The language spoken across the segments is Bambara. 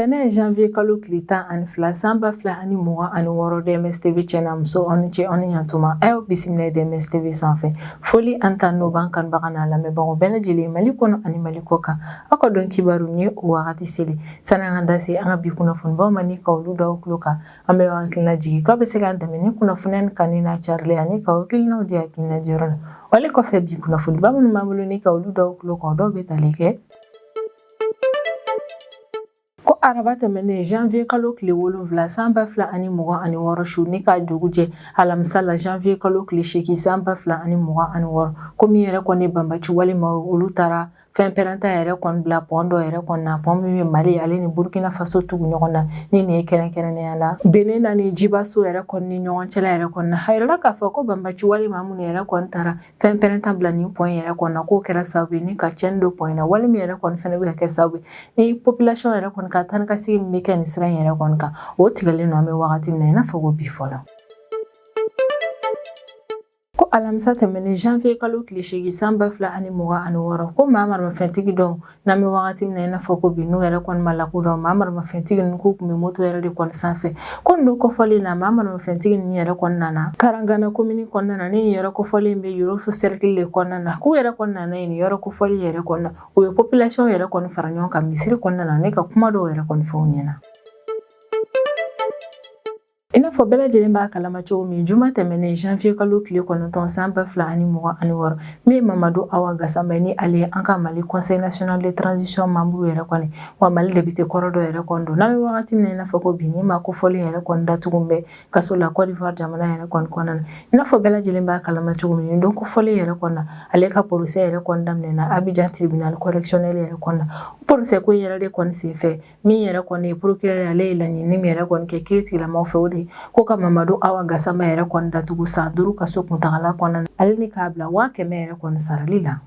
Tɛnɛ janvier kalo tile 12 san 2026, DMS TV cɛ n'a muso, aw ni ce, aw ni ɲantuma. A y'aw bisimila DMS TV sanfɛ. Foli ani tanu b'an kanubaga n'a lamɛnbagaw bɛɛ lajɛlen, Mali kɔnɔ ani Mali kɔ kan. Aw ka don kibaru ni o wagati seli. Sani an ka da se an ka bi kunnafonibaw ma ni ka olu da aw tulo kan, an bɛ aw hakilina jigin k'aw bɛ se k'an dɛmɛ ni kunnafoniya nin kanuni n'a carili ani k'aw hakilinaw di hakilina diyɔrɔ la. Wale kɔfɛ, bi kunnafoniba minnu b'an bolo ni ka olu da aw tulo kan, o dɔw bɛ tali kɛ ko araba tɛmɛnen janvier kalo tile 7 san 2026 su ni ka dugu jɛ alamisa la janvier kalo tile 8 san 2026, ko min yɛrɛ kɔni banbaci walima olu taara fɛn pɛrɛnta yɛrɛ kɔni bila pɔn dɔ yɛrɛ kɔni na, pɔn min bɛ Mali ale ni Burkina Faso tugu ɲɔgɔn na, ni nin ye kɛrɛnkɛrɛnnenya la Benin na ni Jibaso yɛrɛ kɔni ni ɲɔgɔn cɛla yɛrɛ kɔni na. A yirala k'a fɔ ko banbaci walima minnu yɛrɛ kɔni taara fɛn pɛrɛnta bila nin pɔn yɛrɛ kɔni na, k'o kɛra sababu ye ni ka cɛnni don pɔn in na, wale min yɛrɛ kɔni fɛnɛ bɛ ka kɛ sababu ye ni population yɛrɛ kɔni ka taa ni ka segin min bɛ kɛ nin sira in yɛrɛ kɔni kan, o tigɛlen don an bɛ wagati min na i n'a fɔ ko bi fɔlɔ. Ko alamisa tɛmɛnen janvier kalo tile 8 san 2026, ko maa maramafɛntigi dɔw, n'an bɛ wagati min na i n'a fɔ ko bi, n'u yɛrɛ kɔni ma lakodɔn, maa maramafɛntigi ninnu k'u tun bɛ moto yɛrɛ de kɔni sanfɛ. Ko nin don kofɔlen na, maa maramafɛntigi ninnu yɛrɛ kɔni nana Karangana komini kɔnɔna na, ni yɔrɔ kofɔlen bɛ Yoroso cercle de kɔnɔna na. K'u yɛrɛ kɔni nana yen nin yɔrɔ kofɔlen yɛrɛ kɔnɔna na, u ye population yɛrɛ kɔni fara ɲɔgɔn kan misiri kɔnɔna na ne ka kuma dɔw yɛrɛ kɔni fɔ u ɲɛna. I n'a fɔ bɛɛ lajɛlen b'a kalama cogo min, juma tɛmɛnen janvier kalo tile 9 san 2026, min ye Mamadu Awa Gasama ni ale ye an ka Mali Conseil national de transition membre yɛrɛ kɔni, wa Mali député kɔrɔ dɔ yɛrɛ kɔni don, n'an bɛ wagati min na i n'a fɔ ko bi, ni maa kofɔlen yɛrɛ kɔni datugu bɛ kaso la Côte d'Ivoire jamana yɛrɛ kɔni kɔnɔna na. I n'a fɔ bɛɛ lajɛlen b'a kalama cogo min, nin don kofɔlen yɛrɛ kɔni na, ale ka procès yɛrɛ kɔni daminɛna Abidjan tribunal correctionnel yɛrɛ kɔni na. O procès ko yɛrɛ de kɔni senfɛ, min yɛrɛ kɔni ye procureur, ale ye laɲini min yɛrɛ kɔni kɛ kiiritigilamaw fɛ, o de ko ka Mamadu Awa Gasama yɛrɛ kɔni datugu san 5 kaso kuntagala kɔnɔna na, ale ni k'a bila 100 000 yɛrɛ kɔni sarali la.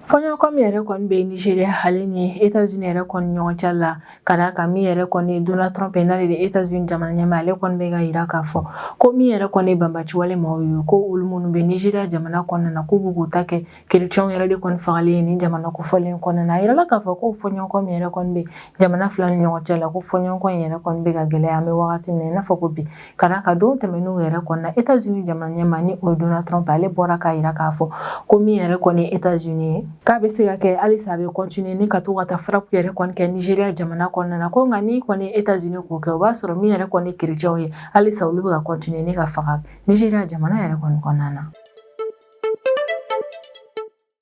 Fɔɲɔgɔnkɔ min yɛrɛ kɔni bɛ Nigeria ale ni États-Unis yɛrɛ kɔni ɲɔgɔn cɛ la, ka d'a kan min yɛrɛ kɔni ye Donald Trump ye, n'ale de ye États-Unis jamana ɲɛmaa, ale kɔni bɛ ka yira k'a fɔ ko min yɛrɛ kɔni ye banbaci wale maaw ye, ko olu minnu bɛ Nigeria jamana kɔnɔna na, k'u b'u k'u ta kɛ kerecɛnw yɛrɛ de kɔni fagali ye nin jamana kofɔlen kɔnɔna na. A yirala k'a fɔ ko fɔɲɔgɔnkɔ min yɛrɛ kɔni bɛ jamana fila ni ɲɔgɔn cɛ la, ko fɔɲɔgɔnkɔ in yɛrɛ kɔni bɛ ka gɛlɛya an bɛ wagati min na i n'a fɔ ko bi, ka d'a kan don tɛmɛnenw yɛrɛ kɔni na, États-Unis jamana ɲɛmaa, ni o ye Donald Trump, ale bɔra k'a yira k'a fɔ ko min yɛrɛ kɔni ye États-Unis ye, k'a bɛ se ka kɛ halisa a bɛ continuer ni ka to ka taa frappe yɛrɛ kɔni kɛ Nigeria jamana kɔnɔna na. Ko nka n'i kɔni ye États-Unis k'o kɛ, o b'a sɔrɔ min yɛrɛ kɔni ye kerecɛnw ye, halisa olu bɛ ka continuer ni ka faga Nigeria jamana yɛrɛ kɔni kɔnɔna na.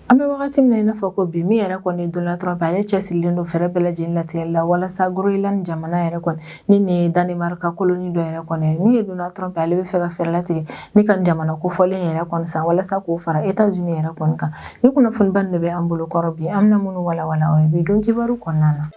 An bɛ wagati min na i n'a fɔ ko bi, min yɛrɛ kɔni ye Donald Trump, ale cɛsirilen don fɛɛrɛ bɛɛ lajɛlen latigɛli la walasa Groenland jamana yɛrɛ kɔni, ni nin ye Danemark ka colonie dɔ yɛrɛ kɔni ye, min ye Donald Trump, ale bɛ fɛ ka fɛɛrɛ latigɛ ni ka jamana kofɔlen yɛrɛ kɔni san walasa k'o fara États-Unis yɛrɛ kɔni kan. Ni kunnafoniba nin de bɛ an bolo kɔrɔ bi, an bɛna minnu walawala aw ye bi don kibaru kɔnɔna na.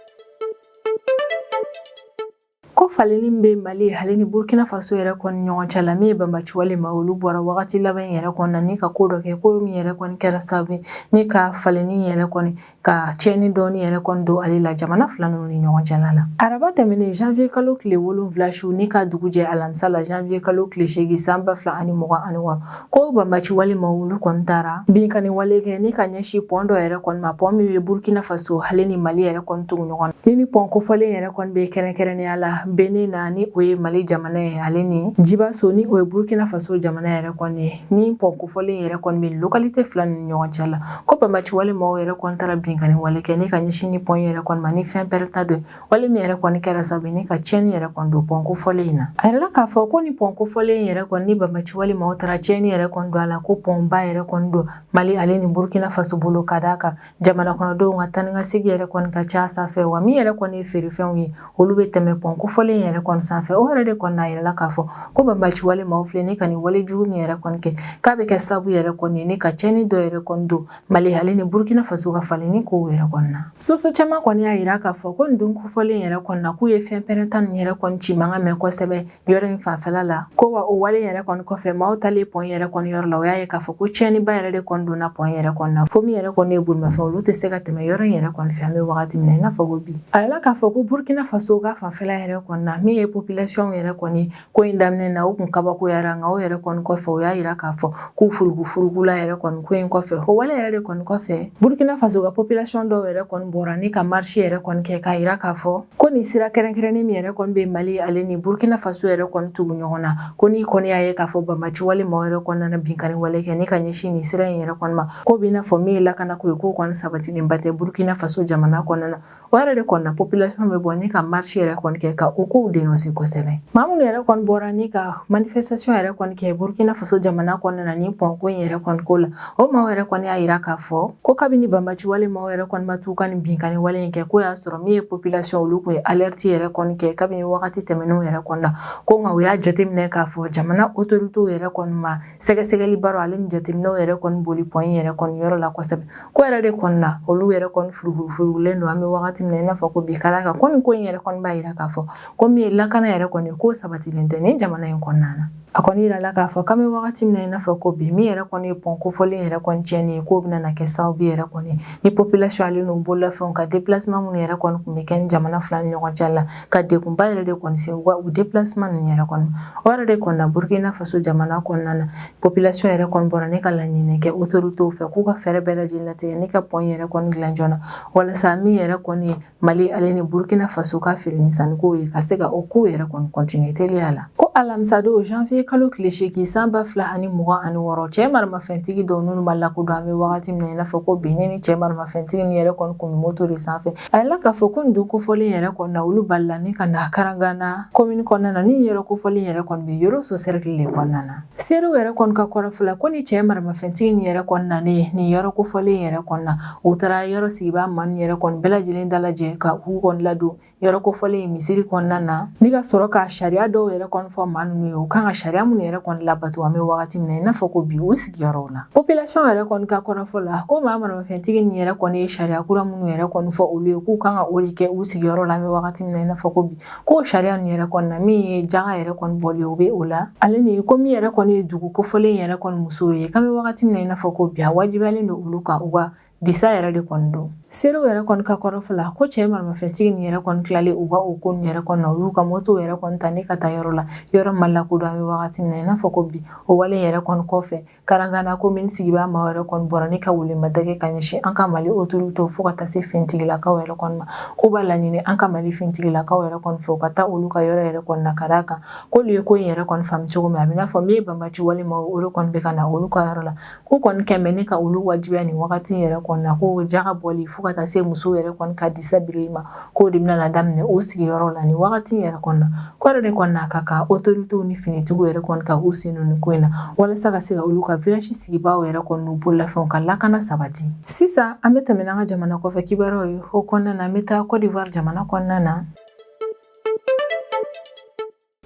Ko falenni bɛ Mali ale ni Burkina Faso yɛrɛ kɔni ɲɔgɔn cɛ la, min ye banbaci wale ma olu bɔra wagati laban in yɛrɛ kɔni na ni ka ko dɔ kɛ, ko min yɛrɛ kɔni kɛra sababu ye ni ka falenni yɛrɛ kɔni ka tiɲɛni dɔɔni yɛrɛ kɔni don ale la jamana fila ninnu ni ɲɔgɔn cɛla la. Araba tɛmɛnen janvier kalo tile 7 su ni ka dugu jɛ alamisa la janvier kalo tile 8 san 2026, ko banbaci wale ma olu kɔni taara binkanni wale kɛ ni ka ɲɛsin pɔn dɔ yɛrɛ kɔni ma, pɔn min bɛ Burkina Faso ale ni Mali yɛrɛ kɔni tugu ɲɔgɔn na, ni pɔn kofɔlen yɛrɛ kɔni bɛ kɛrɛnkɛrɛnnenya la Benin na, ni o ye Mali jamana ye, ale ni Jibaso, ni o ye Burkina Faso jamana yɛrɛ kɔni ye. Ni pɔn kofɔlen yɛrɛ kɔni bɛ localité fila ni ɲɔgɔn cɛ la, ko banbaci wale maaw yɛrɛ kɔni taara binkanni wale kɛ ni ka ɲɛsin ni pɔn yɛrɛ kɔni ma ni fɛn pɛrɛnta dɔ ye, wale min yɛrɛ kɔni kɛra sababu ni ka tiɲɛni yɛrɛ kɔni don pɔn kofɔlen in na. A yirala k'a fɔ ko ni pɔn kofɔlen yɛrɛ kɔni, ni banbaci wale maaw taara tiɲɛni yɛrɛ kɔni don a la, ko pɔnba yɛrɛ kɔni don Mali ale ni Burkina Faso bolo, ka d'a kan jamana kɔnɔdenw ka taa ni ka segin yɛrɛ kɔni ka ca sanfɛ, wa min yɛrɛ kɔni ye feerefɛnw ye, olu bɛ tɛmɛ pɔn kofɔlen yɛrɛ kɔni sanfɛ. O yɛrɛ de kɔni n'a yirala k'a fɔ ko banbaci wale maaw filɛ ni ka nin wale jugu min yɛrɛ kɔni kɛ, k'a bɛ kɛ sababu yɛrɛ kɔni ye ni ka tiɲɛni dɔ yɛrɛ kɔni don Mali ale ni Burkina Faso ka falenni kow yɛrɛ kɔni na. Source caman kɔni y'a yira k'a fɔ ko nin don kofɔlen yɛrɛ kɔni na, k'u ye fɛn pɛrɛnta nin yɛrɛ kɔni ci mankan mɛn kosɛbɛ yɔrɔ in fanfɛla la. Ko wa o wale yɛrɛ kɔni kɔfɛ, maaw talen pɔn yɛrɛ kɔni yɔrɔ la, o y'a ye k'a fɔ ko tiɲɛniba yɛrɛ de kɔni donna pɔn yɛrɛ kɔni na, fo min yɛrɛ kɔni ye bolimafɛn, olu tɛ se ka tɛmɛ yɔrɔ in yɛrɛ kɔni fɛ an bɛ wagati min na i n'a fɔ ko bi. A yirala k'a fɔ ko Burkina Faso ka fanfɛla yɛrɛ yɛrɛ kɔni na, min ye population yɛrɛ kɔni ko in daminɛ na, u kun kabakoyara, nka o yɛrɛ kɔni kɔfɛ, u y'a yira k'a fɔ k'u furukufuruku la yɛrɛ kɔni ko in kɔfɛ. O wale yɛrɛ de kɔni kɔfɛ, Burkina Faso ka population dɔw yɛrɛ kɔni bɔra ni ka marche yɛrɛ kɔni kɛ, k'a yira k'a fɔ ko nin sira kɛrɛnkɛrɛnnen min yɛrɛ kɔni bɛ Mali ale ni Burkina Faso yɛrɛ kɔni tugu ɲɔgɔn na, ko n'i kɔni y'a ye k'a fɔ banbaci wale maaw yɛrɛ kɔni nana binkanni wale kɛ ni ka ɲɛsin nin sira in yɛrɛ kɔni ma, ko b'i n'a fɔ min ye lakanako ye, k'o kɔni sabatilenba tɛ Burkina Faso jamana kɔnɔna na. O yɛrɛ de kɔni na, population bɛ bɔ ni ka marche yɛrɛ kɔni kɛ ka o kow dénoncer kosɛbɛ. Maa minnu yɛrɛ kɔni bɔra ni ka manifestation yɛrɛ kɔni kɛ Burkina Faso jamana kɔnɔna na ni pont ko in yɛrɛ kɔni ko la, o maaw yɛrɛ kɔni y'a yira k'a fɔ ko kabini banbaci wale maaw yɛrɛ kɔni ma t'u ka nin binkanni wale in kɛ, ko y'a sɔrɔ min ye population, olu kun ye alerte yɛrɛ kɔni kɛ kabini wagati tɛmɛnenw yɛrɛ kɔni na, ko nka u y'a jateminɛ k'a fɔ jamana autorités yɛrɛ kɔni ma sɛgɛsɛgɛli baaraw ale ni jateminɛw yɛrɛ kɔni boli pont in yɛrɛ kɔni yɔrɔ la kosɛbɛ. Ko yɛrɛ de kɔni na, olu yɛrɛ kɔni furukufurukulen don an bɛ wagati min na i n'a fɔ ko bi, ka d'a kan ko nin ko in yɛrɛ kɔni b'a yira k'a fɔ ko min ye lakana yɛrɛ kɔni ko sabatilen tɛ nin jamana in kɔnɔna na. A kɔni yirala k'a fɔ k'an bɛ wagati min na i n'a fɔ ko bi, min yɛrɛ kɔni ye pont kofɔlen yɛrɛ kɔni tiɲɛni ye, k'o bɛna na kɛ sababu yɛrɛ kɔni ni population ale n'u bololafɛnw ka déplacement minnu yɛrɛ kɔni tun bɛ kɛ ni jamana fila ni ɲɔgɔn cɛ la, ka degunba yɛrɛ de kɔni se u ka u déplacement ninnu yɛrɛ kɔni. O yɛrɛ de kɔni na, Burkina Faso jamana kɔnɔna na, population yɛrɛ kɔni bɔra ni ka laɲini kɛ autorités fɛ k'u ka fɛɛrɛ bɛɛ lajɛlen latigɛ ni ka pont yɛrɛ kɔni dilan joona, walasa min yɛrɛ kɔni ye Mali ale ni Burkina Faso ka feere ni sannikow ye, ka se ka o kow yɛrɛ kɔni continuer teliya la. Ko alamisadon janvier kalo tile 8 san 2026, cɛ maramafɛntigi dɔw minnu ma lakodɔn an bɛ wagati min na i n'a fɔ ko bi, ni cɛ maramafɛntigi nin yɛrɛ kɔni kun bɛ moto de sanfɛ, a yirala k'a fɔ ko nin don kofɔlen yɛrɛ kɔni na, olu balila ni ka na Karangana commune kɔnɔna na, ni yɔrɔ kofɔlen yɛrɛ kɔni bɛ Yoroso cercle de kɔnɔna na. Seerew yɛrɛ kɔni ka kɔrɔfɔ la, ko ni cɛ maramafɛntigi nin yɛrɛ kɔni nanen nin yɔrɔ kofɔlen yɛrɛ kɔni na, u taara yɔrɔ sigibaa maa ninnu yɛrɛ kɔni bɛɛ lajɛlen dalajɛ ka u kɔni ladon yɔrɔ kofɔlen in misiri kɔnɔna na, ni ka sɔrɔ ka sariya dɔw yɛrɛ kɔni fɔ maa ninnu ye, u kan ka sariya minnu yɛrɛ kɔni labato an bɛ wagati min na i n'a fɔ ko bi u sigiyɔrɔw la. Population yɛrɛ kɔni ka kɔrɔfɔ la, ko maa maramafɛntigi nin yɛrɛ kɔni ye sariya kura minnu yɛrɛ kɔni fɔ olu ye, k'u kan ka o de kɛ u sigiyɔrɔ la an bɛ wagati min na i n'a fɔ ko bi, k'o sariya ninnu yɛrɛ kɔni na, min ye jaga yɛrɛ kɔni bɔli ye, o bɛ o la, ale ni ko min yɛrɛ kɔni ye dugu kofɔlen yɛrɛ kɔni musow ye, k'an bɛ wagati min na i n'a fɔ ko bi, a wajibiyalen don olu kan u ka disa yɛrɛ de kɔni don. Seerew yɛrɛ kɔni ka kɔrɔfɔ la, ko cɛ maramafɛntigi nin yɛrɛ kɔni tilalen u ka o ko nin yɛrɛ kɔni na, u y'u ka moto yɛrɛ kɔni ta ni ka taa yɔrɔ la, yɔrɔ ma lakodɔn an bɛ wagati min na i n'a fɔ ko bi. O wale yɛrɛ kɔni kɔfɛ, Karangana commune sigibaa maaw yɛrɛ kɔni bɔra ni ka welemada kɛ ka ɲɛsin an ka Mali autorités fo ka taa se finitigilakaw yɛrɛ kɔni ma, k'u b'a laɲini an ka Mali finitigilakaw yɛrɛ kɔni fɛ u ka taa olu ka yɔrɔ yɛrɛ kɔni na, ka d'a kan k'olu ye ko in yɛrɛ kɔni faamu cogo min, a bɛ n'a fɔ min ye banbaci wale maaw, olu kɔni bɛ ka na olu ka yɔrɔ la, k'u kɔni kɛn bɛ ni ka olu wajibiya nin wagati in yɛrɛ kɔni na ko jaga bɔli fo ka taa se musow yɛrɛ kɔni ka disa birili ma, k'o de bɛna daminɛ o sigiyɔrɔ la nin wagati in yɛrɛ kɔni na. Ko yɛrɛ de kɔni na, ka kan autorités ni finitigiw yɛrɛ kɔni ka u sen don nin ko in na, walasa ka se ka olu ka village sigibaaw yɛrɛ kɔni n'u bololafɛnw ka lakana sabati. Sisan an bɛ tɛmɛ n'an ka jamana kɔfɛ kibaruyaw ye. O kɔnɔna na, an bɛ taa Côte d'Ivoire jamana kɔnɔna na.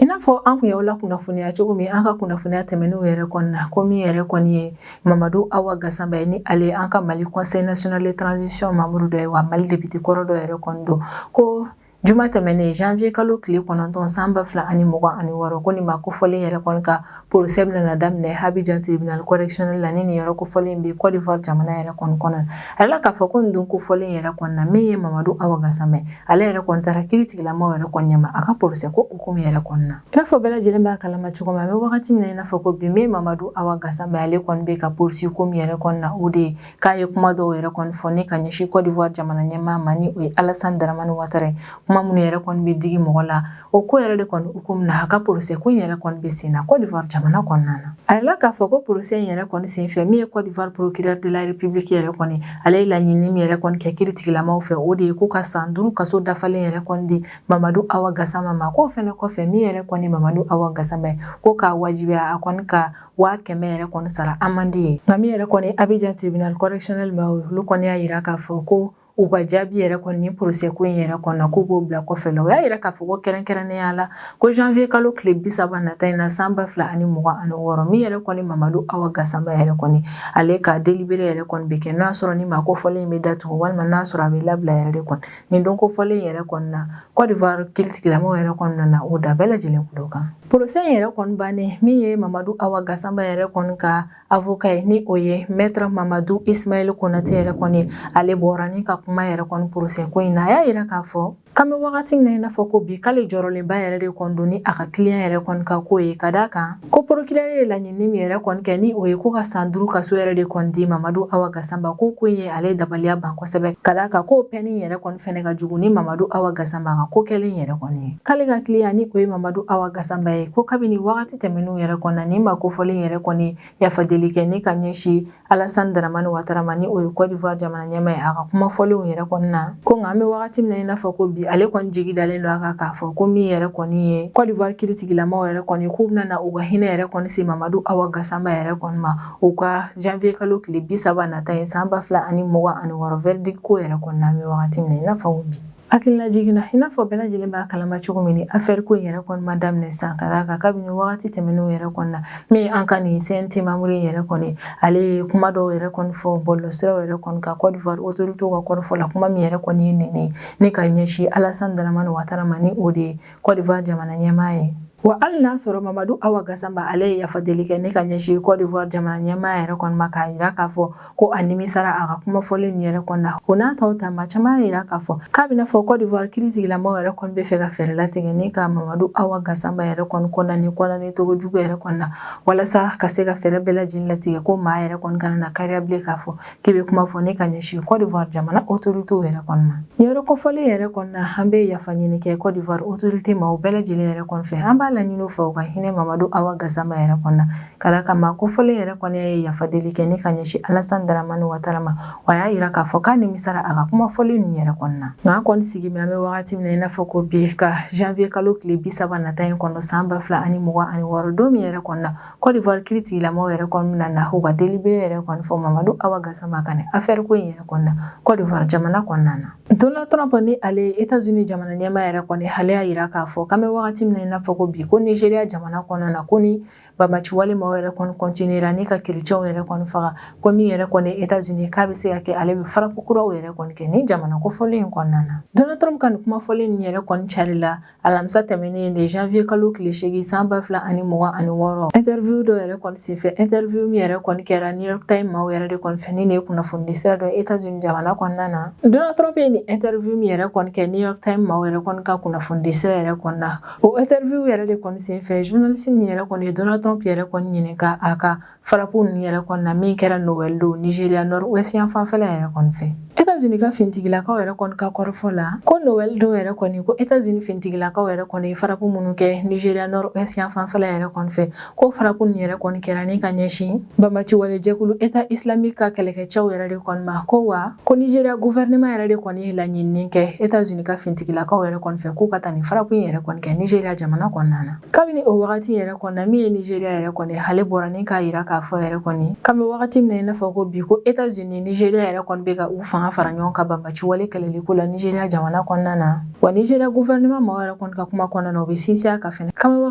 I n'a fɔ an kun y'aw la kunnafoniya cogo min an ka kunnafoniya tɛmɛnenw yɛrɛ kɔni na, ko min yɛrɛ kɔni ye Mamadu Awa Gasama ye, ni ale an ka Mali Conseil national de transition membre dɔ ye, wa Mali député kɔrɔ dɔ yɛrɛ kɔni don, ko juma tɛmɛnen janvier kalo tile 9 san 2026, ko nin maa kofɔlen yɛrɛ kɔni ka procès bɛna daminɛ Abidjan tribunal correctionnel la, ni nin yɔrɔ kofɔlen bɛ Côte d'Ivoire jamana yɛrɛ kɔni kɔnɔ. A yirala k'a fɔ ko nin don kofɔlen yɛrɛ kɔni na, min ye Mamadu Awa Gasama ye, ale yɛrɛ kɔni taara kiritigilamaw yɛrɛ kɔni ɲɛma a ka procès ko hukumu yɛrɛ kɔni na. I n'a fɔ bɛɛ lajɛlen b'a kalama cogo min, an bɛ wagati min na i n'a fɔ ko bi, min ye Mamadu Awa Gasama ye, ale kɔni bɛ ka poursuit ko min yɛrɛ kɔni na, o de ye k'a ye kuma dɔw yɛrɛ kɔni fɔ ni ka ɲɛsin Côte d'Ivoire jamana ɲɛmaa ma, ni o ye Alassane Dramane Ouattara ye, kuma minnu yɛrɛ kɔni bɛ digi mɔgɔ la. O ko yɛrɛ de kɔni hukumu na, a ka procès ko in yɛrɛ kɔni bɛ sen na Côte d'Ivoire jamana kɔnɔna na. A yirala k'a fɔ ko procès in yɛrɛ kɔni senfɛ, min ye Côte d'Ivoire procureur de la République yɛrɛ kɔni, ale ye laɲini min yɛrɛ kɔni kɛ kiritigilamaw fɛ, o de ye k'u ka san 5 kaso dafalen yɛrɛ kɔni di Mamadu Awa Gasama ma. K'o fɛnɛ kɔfɛ, min yɛrɛ kɔni Mamadu Awa Gasama ye, ko k'a wajibiya a kɔni ka 100 000 yɛrɛ kɔni sara amende ye. Nka min yɛrɛ kɔni Abidjan tribunal correctionnel ma, olu kɔni y'a yira k'a fɔ ko u ka jaabi yɛrɛ kɔni ni procès ko in yɛrɛ kɔni na, k'u b'o bila kɔfɛ la. U y'a yira k'a fɔ ko kɛrɛnkɛrɛnnenya la, ko janvier kalo tile 30 nata in na san 2026, min yɛrɛ kɔni Mamadu Awa Gasama yɛrɛ kɔni, ale ka délibéré yɛrɛ kɔni bɛ kɛ, n'a sɔrɔ ni maa kofɔlen in bɛ datugu walima n'a sɔrɔ a bɛ labila yɛrɛ de kɔni. Nin don kofɔlen yɛrɛ kɔni na, Côte d'Ivoire kiritigilamaw yɛrɛ kɔni nana o da bɛɛ lajɛlen tulo kan. Procès in yɛrɛ kɔni bannen, min ye Mamadu Awa Gasama yɛrɛ kɔni ka avocat ye, ni o ye maître Mamadu Ismaël Konate yɛrɛ kɔni, ale bɔra ni ka kuma yɛrɛ kɔni procès ko in na. A y'a yira k'a fɔ K'an bɛ wagati min na i n'a fɔ ko bi, k'ale jɔrɔlenba yɛrɛ de kɔni don ni a ka client yɛrɛ kɔni ka ko ye, ka d'a kan ko procureur ye laɲini min yɛrɛ kɔni kɛ, ni o ye ko ka san 5 kaso yɛrɛ de kɔni di Mamadu Awa Gasama, ko ko in ye ale dabaliya ban kosɛbɛ, ka d'a kan k'o peine yɛrɛ kɔni fɛnɛ ka jugu ni Mamadu Awa Gasama ka ko kɛlen yɛrɛ kɔni ye. K'ale ka client, ni o ye Mamadu Awa Gasama ye, ko kabini wagati tɛmɛnenw yɛrɛ kɔni na, nin maa kofɔlen yɛrɛ kɔni yafa deli kɛ ni ka ɲɛsin Alassane Dramane Ouattara ma, ni o ye Côte d'Ivoire jamana ɲɛmaa ye, a ka kuma fɔlenw yɛrɛ kɔni na, ko nka an bɛ wagati min na i n'a fɔ ko bi, ale kɔni jigi dalen don a kan k'a fɔ ko min yɛrɛ kɔni ye Côte d'Ivoire kiritigilamaw yɛrɛ kɔni, k'u bɛna na u ka hinɛ yɛrɛ kɔni se Mamadu Awa Gasama yɛrɛ kɔni ma u ka janvier kalo tile 30 nata ye san 2026 verdict ko yɛrɛ kɔni na. An bɛ wagati min na i n'a fɔ ko bi, hakililajigin na, i n'a fɔ bɛɛ lajɛlen b'a kalama cogo min, ni affaire ko in yɛrɛ kɔni ma daminɛ sisan, ka d'a kan kabini wagati tɛmɛnenw yɛrɛ kɔni na, min an ka nin CNT membre yɛrɛ kɔni, ale ye kuma dɔw yɛrɛ kɔni fɔ bɔlɔlɔsiraw yɛrɛ kɔni kan, Côte d'Ivoire autorités ka kɔrɔfɔ la, kuma min yɛrɛ kɔni ye nɛni ni ka ɲɛsin Alassane Dramane Ouattara ma, ni o de ye Côte d'Ivoire jamana ɲɛmaa ye. Wa hali n'a sɔrɔ Mamadu Awa Gasama ale ye yafa deli kɛ ni ka ɲɛsin Côte d'Ivoire jamana ɲɛmaa yɛrɛ kɔni ma, k'a jira k'a fɔ ko a nimisara a ka kuma fɔlen nin yɛrɛ kɔni na, o n'a taw ta, maa caman y'a jira k'a fɔ k'a bɛna fɔ Côte d'Ivoire kiritigilamaw yɛrɛ kɔni bɛ fɛ ka fɛɛrɛ latigɛ ni ka Mamadu Awa Gasama yɛrɛ kɔni condamné condamné cogo jugu yɛrɛ kɔni na, walasa ka se ka fɛɛrɛ bɛɛ lajɛlen latigɛ ko maa yɛrɛ kɔni kana na kariya bilen k'a fɔ k'i bɛ kuma fɔ ni ka ɲɛsin Côte d'Ivoire jamana autorités yɛrɛ kɔni ma. Nin yɔrɔ kofɔlen yɛrɛ kɔni na, an bɛ yafa ɲini kɛ Côte d'Ivoire autorité ma, o bɛɛ lajɛlen yɛrɛ kɔni fɛ. An b'a laɲini u fɛ u ka hinɛ Mamadu Awa Gasama yɛrɛ kɔni na, ka d'a kan maa kofɔlen yɛrɛ kɔni ye yafa deli kɛ ni ka ɲɛsin Alassane Dramane Ouattara ma, wa a y'a jira k'a fɔ k'a nimisara a ka kuma fɔlen ninnu yɛrɛ kɔni na. Nka an kɔni sigi bɛ an bɛ wagati min na i n'a fɔ ko bi, ka janvier kalo tile 30 nata in kɔnɔ san 2026, don min yɛrɛ kɔni na Côte d'Ivoire kiritigilamaw yɛrɛ kɔni bɛna na u ka délibéré yɛrɛ kɔni fɔ Mamadu Awa Gasama ka nin affaire ko in yɛrɛ kɔni na Côte d'Ivoire jamana kɔnɔna na. Donald Trump, ni ale ye États-Unis jamana ɲɛmaa yɛrɛ kɔni, ale y'a jira k'a fɔ k'an bɛ wagati min na i n'a fɔ ko bi, ko Nigeria jamana kɔnɔna na, ko ni banbaanci wale maaw yɛrɛ kɔni continuera ni ka kerecɛnw yɛrɛ kɔni faga, ko min yɛrɛ kɔni États-Unis, k'a bɛ se ka kɛ ale bɛ frappe kuraw yɛrɛ kɔni kɛ ni jamana kofɔlen in kɔnɔna na. Donald Trump ka nin kuma fɔlen nin yɛrɛ kɔni carila alamisa tɛmɛnen de janvier kalo tile 8 san 2026, interview dɔ yɛrɛ kɔni senfɛ, interview min yɛrɛ kɔni kɛra New York Times maaw yɛrɛ de kɔni fɛ, ni nin ye kunnafonidi sira dɔ États-Unis jamana kɔnɔna na. Donald Trump ye nin interview min yɛrɛ kɔni kɛ New York Times maaw yɛrɛ kɔni ka kunnafonidi sira yɛrɛ kɔni na, o interview yɛrɛ de kɔni senfɛ, journaliste nin yɛrɛ kɔni ye Donald Trump yɛrɛ kɔni ɲininka a ka frappe ninnu yɛrɛ kɔni na min kɛra Noël don Nigeria nord-ouest yan fanfɛla yɛrɛ kɔni fɛ. États-Unis ka finitigilakaw yɛrɛ kɔni ka kɔrɔfɔ la, ko Noël don yɛrɛ kɔni, ko États-Unis finitigilakaw yɛrɛ kɔni ye frappe minnu kɛ Nigeria nord-ouest yan fanfɛla yɛrɛ kɔni fɛ, ko frappe ninnu yɛrɛ kɔni kɛra ni ka ɲɛsin banbaanci wale jɛkulu État islamique ka kɛlɛkɛcɛw yɛrɛ de kɔni ma, ko wa ko Nigeria gouvernement yɛrɛ de kɔni ye laɲinini kɛ États-Unis ka finitigilakaw yɛrɛ kɔni fɛ k'u ka taa nin frappe in yɛrɛ kɔni kɛ Nigeria jamana kɔnɔna na. Kabini o wagati yɛrɛ kɔni na, min ye Nigeria yɛrɛ kɔni, ale bɔra ni k'a jira k'a fɔ yɛrɛ kɔni k'an bɛ wagati min na i n'a fɔ ko bi, ko États-Unis Nigeria yɛrɛ kɔni bɛ ka u fanga fara ɲɔgɔn kan banbaanci wale kɛlɛli ko la Nigeria jamana kɔnɔna na. Wa Nigeria gouvernement maaw yɛrɛ kɔni ka kuma kɔnɔna na, u bɛ sinsin a kan fɛnɛ k'an bɛ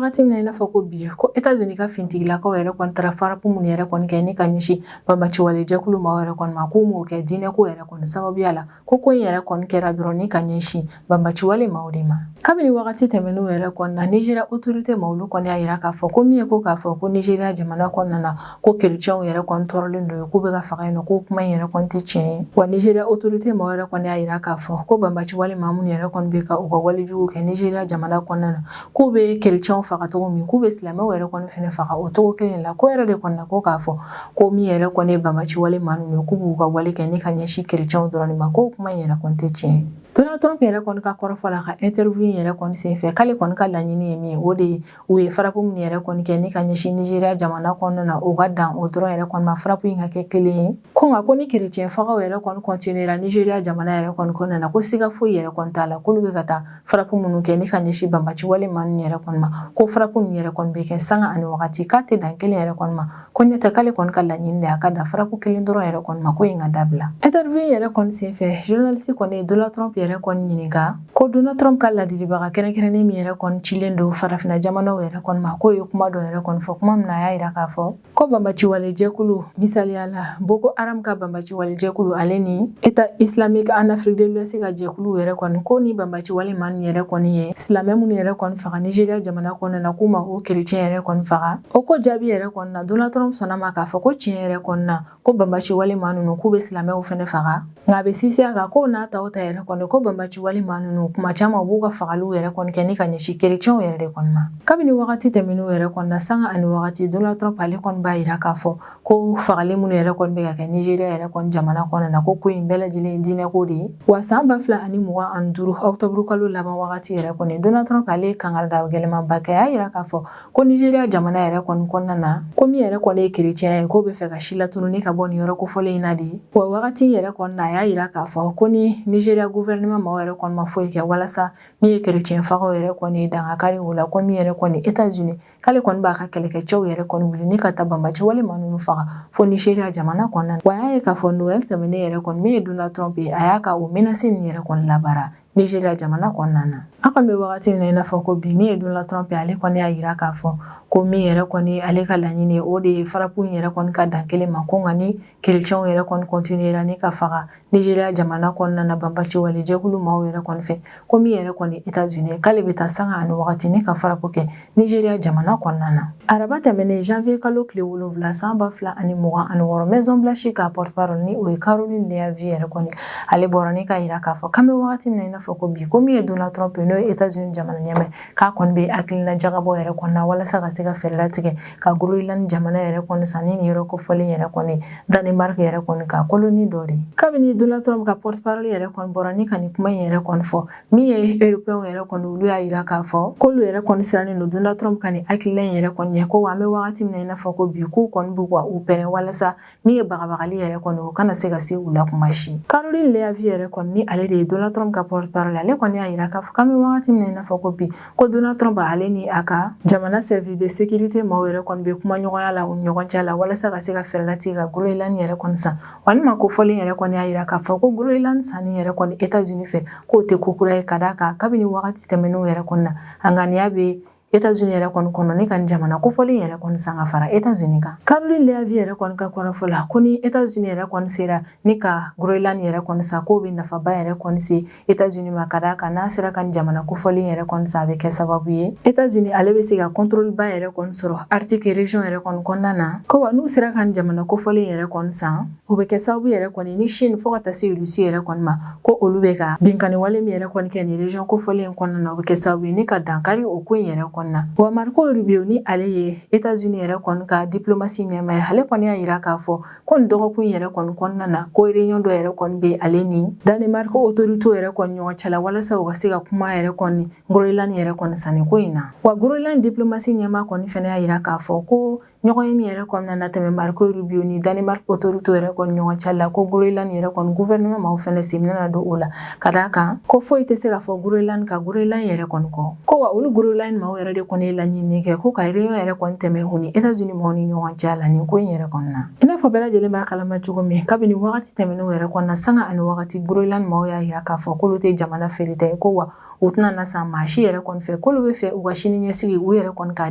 wagati min na i n'a fɔ ko bi, ko États-Unis ka finitigilakaw yɛrɛ kɔni taara frappe minnu yɛrɛ kɔni kɛ ni ka ɲɛsin banbaanci wale jɛkulu maaw yɛrɛ kɔni ma, k'u m'o kɛ diinɛ ko yɛrɛ kɔni sababuya la, ko ko in yɛrɛ kɔni kɛra dɔrɔn ni ka ɲɛsin banbaanci wale maaw de ma. Kabini wagati tɛmɛnenw yɛrɛ kɔni na, Nigeria autorité maaw olu kɔni y'a jira k'a fɔ ko min ye ko k'a fɔ ko Nigeria jamana kɔnɔna na, ko kerecɛnw yɛrɛ kɔni tɔɔrɔlen don, k'u bɛ ka faga yen nɔ, k'o kuma in yɛrɛ kɔni tɛ tiɲɛ ye. Wa Nigeria autorité maaw yɛrɛ kɔni y'a jira k'a fɔ ko banbaanci wale maa minnu yɛrɛ kɔni bɛ ka u ka walejugu kɛ Nigeria jamana kɔnɔna na, k'u bɛ kerecɛnw faga cogo min, k'u bɛ silamɛw yɛrɛ kɔni fɛnɛ faga o cogo kelen la. Ko yɛrɛ de kɔni na, ko k'a fɔ ko min yɛrɛ kɔni ye banbaanci wale maa ninnu ye, k'u b'u ka wale kɛ ni ka ɲɛsin kerecɛnw dɔrɔn de ma, k'o kuma in yɛrɛ kɔni tɛ tiɲɛ ye. Donald Trump yɛrɛ kɔni ka kɔrɔfɔ la ka interview in yɛrɛ kɔni senfɛ, k'ale kɔni ka laɲini ye min ye, o de ye u ye frappe minnu yɛrɛ kɔni kɛ ni ka ɲɛsin Nigeria jamana kɔnɔna na, o ka dan o dɔrɔn yɛrɛ kɔni ma, frappe in ka kɛ kelen ye. Ko nka ko ni kerecɛn fagaw yɛrɛ kɔni continuera Nigeria jamana yɛrɛ kɔni kɔnɔna na, ko siga foyi yɛrɛ kɔni t'a la k'olu bɛ ka taa frappe minnu kɛ ni ka ɲɛsin banbaanci wale maa ninnu yɛrɛ kɔni ma, ko frappe ninnu yɛrɛ kɔni bɛ kɛ sanga ani wagati, k'a tɛ dan kelen yɛrɛ kɔni ma, ko ɲɛ tɛ k'ale kɔni ka laɲini de a ka dan frappe kelen dɔrɔn yɛrɛ kɔni ma, ko in ka dabila. Interview yɛrɛ kɔni senfɛ, journaliste kɔni ye Donald Trump yɛrɛ kɔni ɲininka ko Donald Trump ka ladilibaga kɛrɛnkɛrɛnnen min yɛrɛ kɔni cilen don farafinna jamanaw yɛrɛ kɔni ma, k'o ye kuma dɔ yɛrɛ kɔni fɔ, kuma min na a y'a jira k'a fɔ ko banbaanci wale jɛkulu, misaliya la Boko Haram ka banbaanci wale jɛkulu, ale ni État islamique en Afrique de l'Ouest ka jɛkulu yɛrɛ kɔni, ko ni banbaanci wale maa ninnu yɛrɛ kɔni ye silamɛ minnu yɛrɛ kɔni faga Nigeria jamana kɔnɔna na, k'u ma o kerecɛn yɛrɛ kɔni faga. O ko jaabi yɛrɛ kɔni na, Donald Trump sɔnna ma k'a fɔ ko tiɲɛ yɛrɛ kɔni na, ko banbaanci wale maa ninnu, k'u bɛ silamɛw fɛnɛ faga, nka a bɛ sinsin a kan k'o n'a ta o ta yɛrɛ kɔni, ko banbaci wale maa ninnu kuma caman u b'u ka fagaliw yɛrɛ kɔni kɛ ni ka ɲɛsin kerecɛnw yɛrɛ de kɔni ma. Kabini wagati tɛmɛnenw yɛrɛ kɔni na, sanga ani wagati, Donald Trump ale kɔni b'a yira k'a fɔ ko fagali minnu yɛrɛ kɔni bɛ ka kɛ Nigeria yɛrɛ kɔni jamana kɔnɔna na, ko ko in bɛɛ lajɛlen ye diinɛko de ye. Wa san 2025 octobre kalo laban wagati yɛrɛ kɔni, Donald Trump ale ye kangarida gɛlɛnmanba kɛ. A y'a yira k'a fɔ ko Nigeria jamana yɛrɛ kɔni kɔnɔna na, ko min yɛrɛ kɔni ye kerecɛnya ye, k'o bɛ fɛ ka si latununi ka bɔ nin yɔrɔ kofɔlen in na de. Wa wagati yɛrɛ kɔni na, a y'a yira k'a fɔ ko ni Nigeria gouvernement maaw yɛrɛ kɔni ma foyi kɛ walasa min ye kerecɛn fagaw yɛrɛ kɔni ye dankari o la, ko min yɛrɛ kɔni États-Unis, k'ale kɔni b'a ka kɛlɛkɛcɛw yɛrɛ kɔni wuli ni ka taa banbaci wale maa ninnu faga fo Nigeria jamana kɔnɔna na. Wa a y'a ye k'a fɔ Noël tɛmɛnen yɛrɛ kɔni, min ye Donald Trump ye, a y'a ka o menace nin yɛrɛ kɔni labaara Nigeria jamana kɔnɔna na. An kɔni bɛ wagati min na i n'a fɔ ko bi, min ye Donald Trump ye, ale kɔni y'a yira k'a fɔ ko min yɛrɛ kɔni ale ka laɲini, o de ye frappe in yɛrɛ kɔni ka dan kelen ma, ko nka ni kerecɛnw yɛrɛ kɔni continuera ni ka faga Nigeria jamana kɔnɔna na banbaci wale jɛkulu maaw yɛrɛ kɔni fɛ, ko min yɛrɛ kɔni États-Unis, k'ale bɛ taa sanga ani wagati ni ka frappe kɛ Nigeria jamana kɔnɔna na. Araba tɛmɛnen janvier kalo tile 7 san 2026, Maison Blanche ka porte-parole, ni o ye Caroline Leavitt yɛrɛ kɔni, ale bɔra ni ka yira k'a fɔ k'an bɛ wagati min na i n'a fɔ ko bi, ko min ye Donald Trump ye, n'o ye États-Unis jamana ɲɛmaa, k'a kɔni bɛ hakilina jagabɔ yɛrɛ kɔni na walasa ka se ka fɛɛrɛ latigɛ ka Groenland jamana yɛrɛ kɔni san ni nin yɔrɔ kofɔlen yɛrɛ kɔni Danemark yɛrɛ kɔni ka colonie dɔ de. Kabini Donald Trump ka porte-parole yɛrɛ kɔni bɔra ni ka nin kuma in yɛrɛ kɔni fɔ, min ye Européens yɛrɛ kɔni, olu y'a yira k'a fɔ k'olu yɛrɛ kɔni sirannen don Donald Trump ka nin hakilina in yɛrɛ kɔni ɲɛ, ko wa an bɛ wagati min na i n'a fɔ ko bi, k'u kɔni b'u ka u pɛrɛn walasa min ye bagabagali yɛrɛ kɔni, o kana se ka se u la kuma si. Caroline Leavitt yɛrɛ kɔni, ni ale de ye Donald Trump ka porte-parole, ale kɔni y'a yira k'a fɔ k'an bɛ wagati min na i n'a fɔ ko bi, ko Donald Trump ale ni a ka jamana service de sécurité maaw yɛrɛ kɔni bɛ kuma ɲɔgɔnya la u ni ɲɔgɔn cɛ la walasa ka se ka fɛɛrɛ latigɛ ka Groenland yɛrɛ kɔni san. Wa ni maa kofɔlen yɛrɛ kɔni y'a yira k'a fɔ ko Groenland sanni yɛrɛ kɔni États-Unis fɛ, k'o tɛ ko kura ye, ka d'a kan kabini wagati tɛmɛnenw yɛrɛ kɔni na, a ŋaniya bɛ États-Unis yɛrɛ kɔni kɔnɔ ni ka nin jamana kofɔlen yɛrɛ kɔni san ka fara États-Unis kan. Caroline Leavitt yɛrɛ kɔni ka kɔrɔfɔ la, ko ni États-Unis yɛrɛ kɔni sera ni ka Groenland yɛrɛ kɔni san, k'o bɛ nafaba yɛrɛ kɔni se États-Unis ma, ka d'a kan n'a sera ka nin jamana kofɔlen yɛrɛ kɔni san, a bɛ kɛ sababu ye États-Unis ale bɛ se ka contrôle ba yɛrɛ kɔni sɔrɔ Arctique région yɛrɛ kɔni kɔnɔna na. Ko wa n'u sera ka nin jamana kofɔlen yɛrɛ kɔni san, o bɛ kɛ sababu yɛrɛ kɔni ni Chine fo ka taa se Russie yɛrɛ kɔni ma, ko olu bɛ ka binkanni wale min yɛrɛ kɔni kɛ nin région kofɔlen in kɔnɔna na, o bɛ kɛ sababu ye ni ka dankari o ko in yɛrɛ kɔni na. Wa Marco Rubio, ni ale ye États-Unis yɛrɛ kɔni ka diplomatie ɲɛmaa ye, ale kɔni y'a yira k'a fɔ ko nin dɔgɔkun yɛrɛ kɔni kɔnɔna na, ko réunion dɔ yɛrɛ kɔni bɛ ale ni Danemark autorité yɛrɛ kɔni ɲɔgɔn cɛ la walasa u ka se ka kuma yɛrɛ kɔni Groenland yɛrɛ kɔni sanni ko in na. Wa Groenland diplomatie ɲɛmaa kɔni fɛnɛ y'a yira k'a fɔ ko ɲɔgɔn ye min yɛrɛ kɔnɔna na tɛmɛ Marco Rubio ni Danemark autorité yɛrɛ kɔni ɲɔgɔn cɛ la, ko Groenland yɛrɛ kɔni gouvernement maaw fɛnɛ sen bɛna don o la, ka d'a kan ko foyi tɛ se ka fɔ Groenland ka Groenland yɛrɛ kɔni kɔ. Ko wa olu Groenland maaw yɛrɛ de kɔni ye laɲini kɛ ko ka réunion yɛrɛ kɔni tɛmɛ u ni États-Unis maaw ni ɲɔgɔn cɛ la nin ko in yɛrɛ kɔni na. I n'a fɔ bɛɛ lajɛlen b'a kalama cogo min, kabini wagati tɛmɛnenw yɛrɛ kɔni na, sanga ani wagati, Groenland maaw y'a yira k'a fɔ k'olu tɛ jamana feereta ye, ko wa u tɛna na san maa si yɛrɛ kɔni fɛ, k'olu bɛ fɛ u ka sini ɲɛsigi u yɛrɛ kɔni ka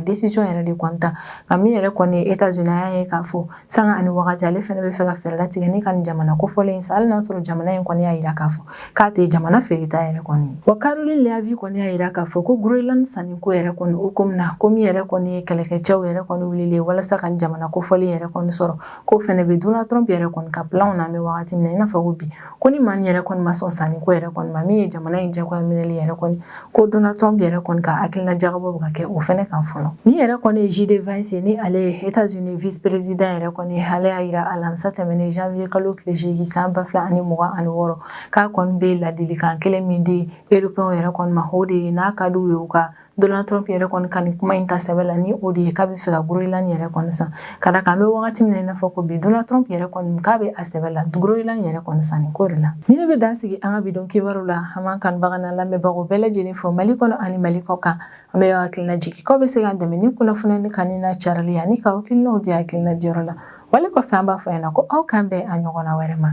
décision yɛrɛ de kɔni ta. Nka min yɛrɛ kɔni ye États-Unis, a y'a ye k'a fɔ sanga ani wagati ale fɛnɛ bɛ fɛ ka fɛɛrɛ latigɛ ni ka nin jamana kofɔlen in san, hali n'a sɔrɔ jamana in kɔni y'a yira k'a fɔ k'a tɛ jamana feereta yɛrɛ kɔni. Wa Caroline Leavitt kɔni y'a yira k'a fɔ ko Groenland sanni ko yɛrɛ kɔni o ko min na, ko min yɛrɛ kɔni ye kɛlɛkɛcɛw yɛrɛ kɔni wulilen walasa ka nin jamana kofɔlen yɛrɛ kɔni sɔrɔ, k'o fɛnɛ bɛ Donald Trump yɛrɛ kɔni ka planw na an bɛ wagati min na i n'a fɔ ko bi, ko ni maa min yɛrɛ kɔni ma sɔn sanni ko yɛrɛ kɔni ma, min ye jamana in jagoya minɛli yɛrɛ kɔni, ko Donald Trump yɛrɛ kɔni ka hakilina jagabɔ bɛ ka kɛ o fɛnɛ kan fɔlɔ. Min yɛrɛ kɔni ye JD Vance ye, ni ale ye États-Unis vice président yɛrɛ kɔni, ale y'a yira alamisa tɛmɛnen janvier kalo tile 8 san 2026, k'a kɔni bɛ ladilikan kelen min di Européens yɛrɛ kɔni ma, o de ye n'a ka d'u ye u ka Donald Trump yɛrɛ kɔni ka nin kuma in ta sɛbɛ la, ni o de ye k'a bɛ fɛ ka Groenland yɛrɛ kɔni san, ka d'a kan an bɛ wagati min na i n'a fɔ ko bi, Donald Trump yɛrɛ kɔni k'a bɛ a sɛbɛ la Groenland yɛrɛ kɔni sanni ko de la. Ni ne bɛ dan sigi an ka bi don kibaru la, an b'an kanubaga n'an lamɛnbagaw bɛɛ lajɛlen fo Mali kɔnɔ ani Mali kɔ kan. An bɛ hakilina jigin k'aw bɛ se k'an dɛmɛ ni kunnafoniya kanu n'a carili ani k'aw hakilinaw di hakilina diyɔrɔ la. Wale kɔfɛ, an b'a fɔ ɲɛna ko aw k'an bɛn a ɲɔgɔnna wɛrɛ ma.